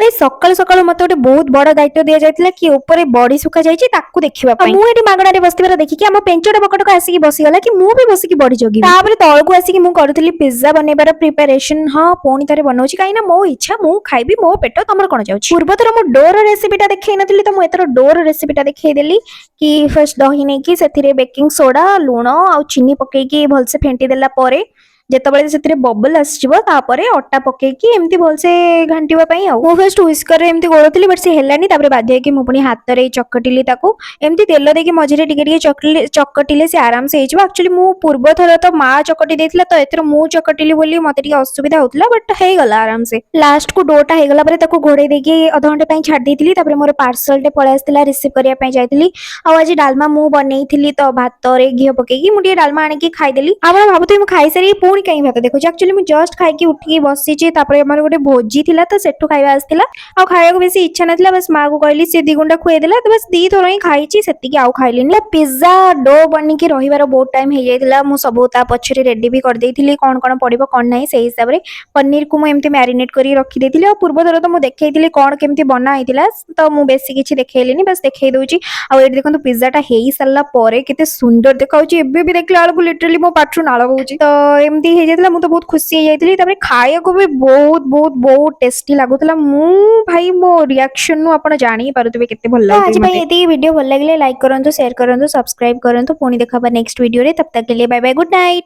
ତାପରେ ସକାଳୁ ସକାଳୁ ମତେ ଗୋଟେ ବହୁତ ବଡ ଦାୟିତ୍ୱ ଦିଆଯାଇଥିଲା କି ଉପରେ ବଡି ଶୁଖା ଯାଇଛି, ତାକୁ ଦେଖିବା ପାଇଁ। ମୁଁ ଏଠି ମାଗଣାରେ ବସିଥିବାର ଦେଖିକି ଆମ ପେଞ୍ଚଟା ବକଟକ ଆସିକି ବସିଗଲା କି ମୁଁ ବି ବସିକି ବଡି ଜଗିବି। ତାପରେ ତଳକୁ ଆସିକି ମୁଁ କରୁଥିଲି ପିଜ୍ଜା ବନେଇବାର ପ୍ରିପାରେସନ। ହଁ, ପୁଣି ଥରେ ବନଉଛି, କାହିଁକି ନା ମୋ ଇଚ୍ଛା, ମୁଁ ଖାଇବି, ମୋ ପେଟ, ତମର କଣ ଯାଉଛି? ପୂର୍ବଥର ମୁଁ ଡୋର ରେସିପିଟା ଦେଖେଇ ନଥିଲି, ତ ମୁଁ ଏଥର ଡୋର ରେସିପିଟା ଦେଖେଇଦେଲି କି ଫାର୍ଷ୍ଟ ଦହି ନେଇକି ସେଥିରେ ବେକିଂ ସୋଡା, ଲୁଣ ଆଉ ଚିନି ପକେଇକି ଭଲସେ ଫେଣ୍ଟି ଦେଲା ପରେ ଯେତେବେଳେ ସେଥିରେ ବବଲ ଆସିଯିବ, ତାପରେ ଅଟା ପକେଇକି ଏମିତି ଭଲସେ ଘାଣ୍ଟିବା ପାଇଁ। ଆଉ ମୁଁ ଫାର୍ଷ୍ଟ ହ୍ୱିସ୍କରରେ ଏମିତି ଗୋଳଉଥିଲି, ବଟ୍ ସେ ହେଲାନି। ତାପରେ ବାଧ୍ୟ ହେଇକି ମୁଁ ପୁଣି ହାତରେ ଚକଟିଲି ତାକୁ। ଏମିତି ତେଲ ଦେଇକି ମଝିରେ ଟିକେ ଟିକେ ଚକଟିଲେ ଚକଟିଲେ ସେ ଆରାମସେ ହେଇଯିବ। ଆକ୍ଚୁଆଲି ମୁଁ ପୂର୍ବ ଥର ତ ମା ଚକଟି ଦେଇଥିଲା, ତ ଏଥର ମୁଁ ଚକଟିଲି ବୋଲି ମତେ ଟିକେ ଅସୁବିଧା ହଉଥିଲା, ବଟ୍ ହେଇଗଲା ଆରାମସେ। ଲାଷ୍ଟକୁ ଡୋଟା ହେଇଗଲା ପରେ ତାକୁ ଘୋଡେଇ ଦେଇକି ଅଧଘଣ୍ଟେ ପାଇଁ ଛାଡି ଦେଇଥିଲି। ତାପରେ ମୋର ପାର୍ସଲଟେ ପଳେଇ ଆସିଥିଲା, ରିସିଭ୍ କରିବା ପାଇଁ ଯାଇଥିଲି। ଆଉ ଆଜି ଡାଲମା ମୁଁ ବନେଇଥିଲି, ତ ଭାତରେ ଘିଅ ପକେଇକି ମୁଁ ଟିକେ ଡାଲମା ଆଣିକି ଖାଇଦେଲି। ଆପଣ ଭାବୁଥିବେ, ମୁଁ ଖାଇସାରିକି ପୁଣି କାହିଁ ଭାତ ଦେଖୁଛି? ଆକ୍ଚୁଆଲି ମୁଁ ଜଷ୍ଟ ଖାଇକି ଉଠିକି ବସିଛି। ତାପରେ ଆମର ଗୋଟେ ଭୋଜି ଥିଲା, ତ ସେଠୁ ଖାଇବା ଆସିଥିଲା। ଆଉ ଖାଇବାକୁ ବେଶୀ ଇଚ୍ଛା ନଥିଲା। ବାସ୍ ମାକୁ କହିଲି, ସେ ଦି ଗୁଣ୍ଡା ଖୁଆଇଦେଲା, ତ ବାସ୍ ଦି ଥର ହିଁ ଖାଇଛି, ସେତିକି, ଆଉ ଖାଇଲିନି। ପିଜ୍ଜା do ବନିକି ରହିବାର ବହୁତ ଟାଇମ ହେଇଯାଇଥିଲା। ମୁଁ ସବୁ ତା ପଛରେ ରେଡି ବି କରିଦେଇଥିଲି, କଣ କଣ ପଡିବ କଣ ନାହିଁ ସେଇ ହିସାବରେ। ପନିରକୁ ମୁଁ ଏମିତି ମ୍ୟାରିନେଟ କରିକି ରଖିଦେଇଥିଲି। ଆଉ ପୂର୍ବଥର ତ ମୁଁ ଦେଖେଇଥିଲି କଣ କେମିତି ବନା ହେଇଥିଲା, ତ ମୁଁ ବେଶୀ କିଛି ଦେଖେଇଲିନି, ବାସ୍ ଦେଖେଇ ଦଉଛି। ଆଉ ଏଇଠି ଦେଖନ୍ତୁ, ପିଜ୍ଜାଟା ହେଇ ସାରିଲା ପରେ କେତେ ସୁନ୍ଦର ଦେଖାଉଛି। ଏବେ ବି ଦେଖିଲା ବେଳକୁ ଲିଟରାଲି ମୋ ପାଟିରୁ ନାଳ ବହୁଛି। ତ ଏମିତି ହେଇଯାଇଥିଲା, ମୁଁ ତ ବହୁତ ଖୁସି ହେଇଯାଇଥିଲି। ତାପରେ ଖାଇବାକୁ ବି ବହୁତ ବହୁତ ବହୁତ ଟେଷ୍ଟି ଲାଗୁଥିଲା। ମୁଁ ଭାଇ, ମୋ ରିଆକ୍ସନରୁ ଆପଣ ଜାଣି ହିଁ ପାରୁଥିବେ କେତେ ଭଲ ଲାଗୁଛି। ଆଜି ପାଇଁ ଏତିକି। ଭିଡିଓ ଭଲ ଲାଗିଲେ ଲାଇକ୍ କରନ୍ତୁ, ସେୟାର କରନ୍ତୁ, ସବସ୍କ୍ରାଇବ କରନ୍ତୁ। ପୁଣି ଦେଖା ହବା ନେକ୍ସଟ ଭିଡିଓରେ। तब तक के लिए ବାय ବାय, ଗୁଡ୍ ନାଇଟ୍।